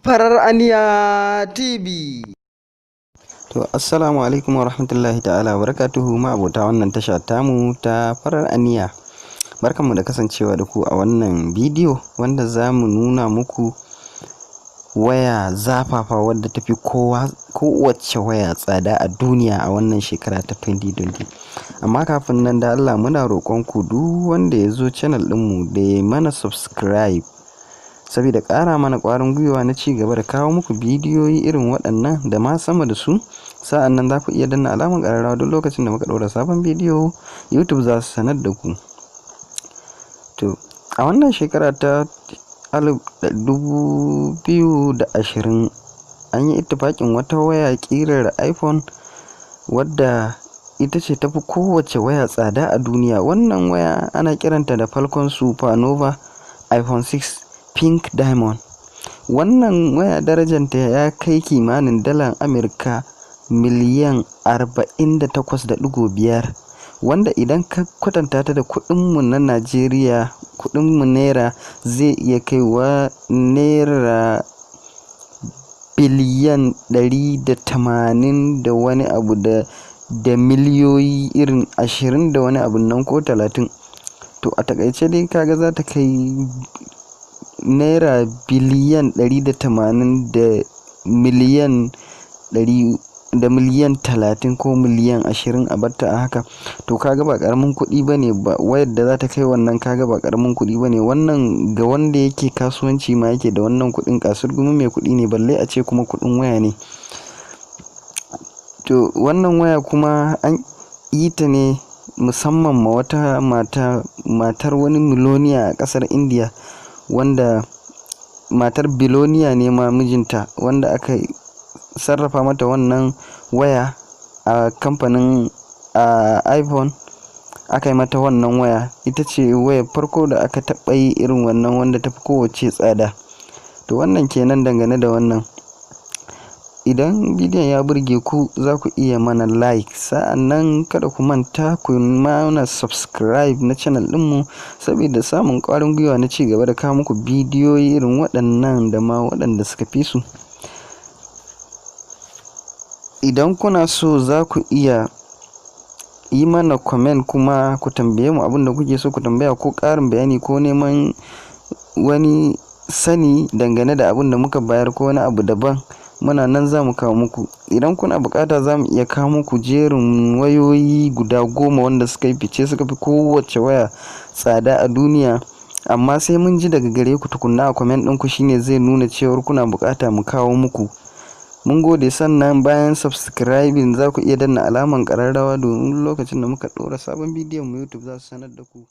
Farar Aniya TV. To, assalamu alaikum wa rahmatullahi ta'ala wa barakatuhu, ma'abota wannan tasha tamu ta Farar Aniya. Barkanmu da kasancewa da ku a wannan bidiyo wanda za mu nuna muku waya zafafa wadda tafi kowa kowace waya tsada a duniya a wannan shekara ta 2020. Amma kafin nan, da Allah muna roƙon ku, duk wanda ya zo channel ɗinmu, da ya mana subscribe saboda ƙara mana ƙwarin gwiwa na ci gaba da kawo muku bidiyoyi irin waɗannan da ma sama da su. Sa'an nan za ku iya danna alamar ƙararrawa, duk lokacin da muka ɗaura sabon bidiyo, YouTube za su sanar da ku. To, a wannan shekara ta 2020 an yi ittifaƙin wata waya ƙirar iPhone wadda ita ce tafi kowace waya tsada a duniya. Wannan waya ana kiranta da Falcon Supernova iPhone 6 Pink Diamond. Wannan waya darajanta ya kai kimanin dalar Amurka miliyan 48.5, wanda idan ka kwatanta ta da kuɗinmu na Najeriya, kuɗinmu naira, zai iya kaiwa naira biliyan 180 da wani abu da miliyoyi irin 20 da wani abun nan ko 30. To, a takaice dai kaga za ta kai naira biliyan 180 da miliyan 100 da miliyan 30 ko miliyan 20, a barta a haka. To, kaga ba karamin kuɗi ba ne ba. Wayar da za ta kai wannan, kaga ba karamin kuɗi ba ne wannan. Ga wanda yake kasuwanci ma yake da wannan kuɗin, kasurgumin mai kuɗi ne, balle a ce kuma kuɗin waya ne. To, wannan waya kuma an yi ta ne musamman ma wata mata, matar wani miloniya a ƙasar India, wanda matar biloniya ne ma mijinta, wanda aka sarrafa mata wannan waya a kamfanin a iPhone. Aka yi mata wannan waya, ita ce wayar farko da aka taɓa yi irin wannan wanda tafi kowacce tsada. To, wannan kenan dangane da wannan. Idan bidiyon ya burge ku, za ku iya mana like. Sa'an nan kada ku manta ku mana subscribe na channel ɗinmu saboda samun ƙwarin gwiwa na ci gaba da kawo muku bidiyoyi irin waɗannan da ma waɗanda suka fi su. Idan kuna so, za ku iya yi mana comment kuma ku tambaye mu abin da kuke so ku tambaya, ko ƙarin bayani, ko neman wani sani dangane da abin da muka bayar, ko wani abu daban. Muna nan za mu kawo muku. Idan kuna buƙata, za mu iya kawo muku jerin wayoyi guda 10 wanda suka yi fice, suka fi kowace waya tsada a duniya. Amma sai mun ji daga gare ku tukunna a comment ɗinku, shine zai nuna cewar kuna buƙata mu kawo muku. Mun gode. Sannan bayan subscribing, za ku iya danna alamar ƙararrawa domin lokacin da muka ɗora sabon bidiyon mu, YouTube za su sanar da ku.